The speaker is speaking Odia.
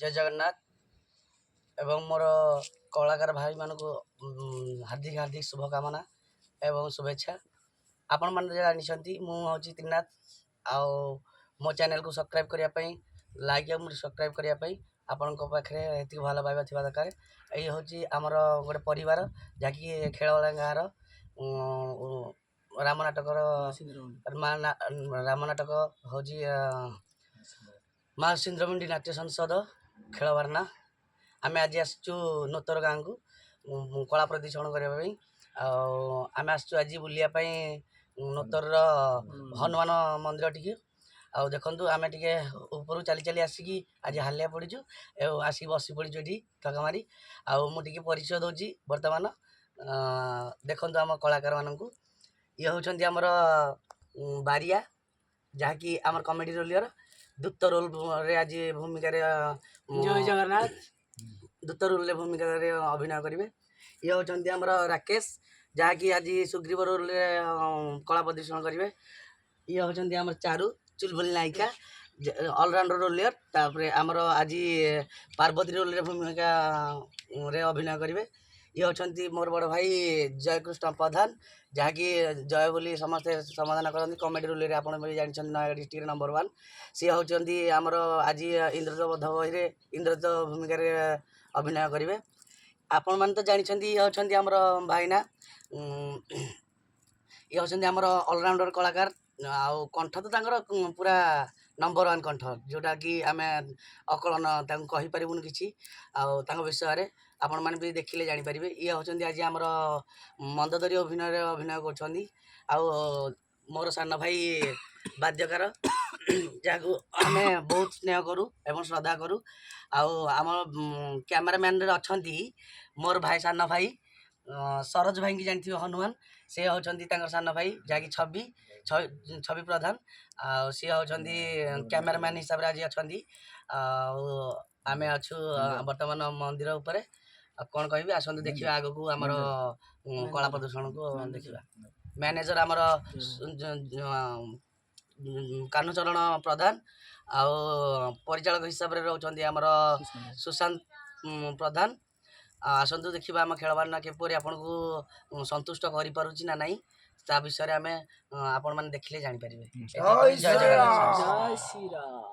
ଜୟ ଜଗନ୍ନାଥ ଏବଂ ମୋର କଳାକାର ଭାଇମାନଙ୍କୁ ହାର୍ଦ୍ଦିକ ହାର୍ଦ୍ଦିକ ଶୁଭକାମନା ଏବଂ ଶୁଭେଚ୍ଛା। ଆପଣମାନେ ଜାଣିଛନ୍ତି, ମୁଁ ହେଉଛି ତ୍ରିନାଥ। ଆଉ ମୋ ଚ୍ୟାନେଲକୁ ସବସ୍କ୍ରାଇବ୍ କରିବା ପାଇଁ, ଲାଇକ୍ ଆଉ ସବସ୍କ୍ରାଇବ୍ କରିବା ପାଇଁ ଆପଣଙ୍କ ପାଖରେ ଏତିକି ଭଲ ପାଇବା ଥିବା ଦରକାର। ଏଇ ହେଉଛି ଆମର ଗୋଟେ ପରିବାର, ଯାହାକି ଖେଳବାଲା ଗାଁର ରାମ ନାଟକର ମା ରାମ ନାଟକ ହେଉଛି ମା ସିନ୍ଦ୍ରମୁଣ୍ଡି ନାଟ୍ୟ ସଂସଦ ଖେଳବାରନା। ଆମେ ଆଜି ଆସିଛୁ ନୂତନ ଗାଁକୁ କଳା ପ୍ରଦର୍ଶନ କରିବା ପାଇଁ। ଆଉ ଆମେ ଆସିଛୁ ଆଜି ବୁଲିବା ପାଇଁ ନୂତନର ହନୁମାନ ମନ୍ଦିର ଟିକେ। ଆଉ ଦେଖନ୍ତୁ, ଆମେ ଟିକେ ଉପରୁ ଚାଲି ଚାଲି ଆସିକି ଆଜି ହାଲିଆ ପଡ଼ିଛୁ ଏବଂ ଆସିକି ବସି ପଡ଼ିଛୁ ଏଠି ଥକା ମାରି। ଆଉ ମୁଁ ଟିକେ ପରିଚୟ ଦେଉଛି ବର୍ତ୍ତମାନ। ଦେଖନ୍ତୁ ଆମ କଳାକାରମାନଙ୍କୁ। ଇଏ ହେଉଛନ୍ତି ଆମର ବାରିଆ, ଯାହାକି ଆମର କମେଡ଼ି ରୋଲିୟର ଦୂତ ରୋଲରେ ଆଜି ଭୂମିକାରେ ଜୟ ଜଗନ୍ନାଥ। ଦୂତ ରୋଲରେ ଭୂମିକାରେ ଅଭିନୟ କରିବେ। ଇଏ ହେଉଛନ୍ତି ଆମର ରାକେଶ, ଯାହାକି ଆଜି ସୁଗ୍ରୀବ ରୋଲରେ କଳା ପ୍ରଦର୍ଶନ କରିବେ। ଇଏ ହେଉଛନ୍ତି ଆମର ଚାରୁ, ଚୁଲବୁଲି ନାୟିକା, ଅଲରାଉଣ୍ଡର ରୋଲିୟର। ତାପରେ ଆମର ଆଜି ପାର୍ବତୀ ରୋଲରେ ଭୂମିକାରେ ଅଭିନୟ କରିବେ। ଇଏ ହେଉଛନ୍ତି ମୋର ବଡ଼ ଭାଇ ଜୟକୃଷ୍ଣ ପ୍ରଧାନ, ଯାହାକି ଜୟ ବୋଲି ସମସ୍ତେ ସମାଧାନ କରନ୍ତି। କମେଡ଼ି ରୋଲରେ ଆପଣ ବି ଜାଣିଛନ୍ତି, ନୟାଗଡ଼ ଡିଷ୍ଟ୍ରିକ୍ଟରେ ନମ୍ବର 1। ସିଏ ହେଉଛନ୍ତି ଆମର ଆଜି ଇନ୍ଦ୍ରଜିତ ବଧ ବହିରେ ଇନ୍ଦ୍ରଜିତ ଭୂମିକାରେ ଅଭିନୟ କରିବେ। ଆପଣମାନେ ତ ଜାଣିଛନ୍ତି, ଇଏ ହେଉଛନ୍ତି ଆମର ଭାଇନା। ଇଏ ହେଉଛନ୍ତି ଆମର ଅଲରାଉଣ୍ଡର କଳାକାର। ଆଉ କଣ୍ଠ ତ ତାଙ୍କର ପୁରା ନମ୍ବର 1 କଣ୍ଠ, ଯେଉଁଟାକି ଆମେ ଅକଳନ ତାଙ୍କୁ କହିପାରିବୁନି କିଛି। ଆଉ ତାଙ୍କ ବିଷୟରେ ଆପଣମାନେ ବି ଦେଖିଲେ ଜାଣିପାରିବେ। ଇଏ ହେଉଛନ୍ତି ଆଜି ଆମର ମନ୍ଦୋଦରୀ ଅଭିନୟରେ ଅଭିନୟ କରୁଛନ୍ତି। ଆଉ ମୋର ସାନ ଭାଇ ବାଦ୍ୟକାର, ଯାହାକୁ ଆମେ ବହୁତ ସ୍ନେହ କରୁ ଏବଂ ଶ୍ରଦ୍ଧା କରୁ। ଆଉ ଆମ କ୍ୟାମେରାମ୍ୟାନରେ ଅଛନ୍ତି ମୋର ଭାଇ, ସାନ ଭାଇ ସରୋଜ ଭାଇଙ୍କି ଜାଣିଥିବେ, ହନୁମାନ। ସେ ହେଉଛନ୍ତି ତାଙ୍କର ସାନ ଭାଇ, ଯାହାକି ଛବି ଛବି ପ୍ରଧାନ। ଆଉ ସିଏ ହେଉଛନ୍ତି କ୍ୟାମେରାମ୍ୟାନ୍ ହିସାବରେ ଆଜି ଅଛନ୍ତି। ଆଉ ଆମେ ଅଛୁ ବର୍ତ୍ତମାନ ମନ୍ଦିର ଉପରେ। ଆଉ କ'ଣ କହିବି, ଆସନ୍ତୁ ଦେଖିବା ଆଗକୁ ଆମର କଳା ପ୍ରଦର୍ଶନକୁ ଦେଖିବା। ମ୍ୟାନେଜର ଆମର କାହ୍ନୁଚରଣ ପ୍ରଧାନ ଆଉ ପରିଚାଳକ ହିସାବରେ ରହୁଛନ୍ତି ଆମର ସୁଶାନ୍ତ ପ୍ରଧାନ। ଆଉ ଆସନ୍ତୁ ଦେଖିବା ଆମ ଖେଳବାନା କିପରି ଆପଣଙ୍କୁ ସନ୍ତୁଷ୍ଟ କରିପାରୁଛି ନା ନାହିଁ, ତା ବିଷୟରେ ଆମେ ଆପଣମାନେ ଦେଖିଲେ ଜାଣିପାରିବେ। ଜୟ ଜୟ ଜଗନ୍ନାଥ। ଜୟ ଶ୍ରୀରାମ।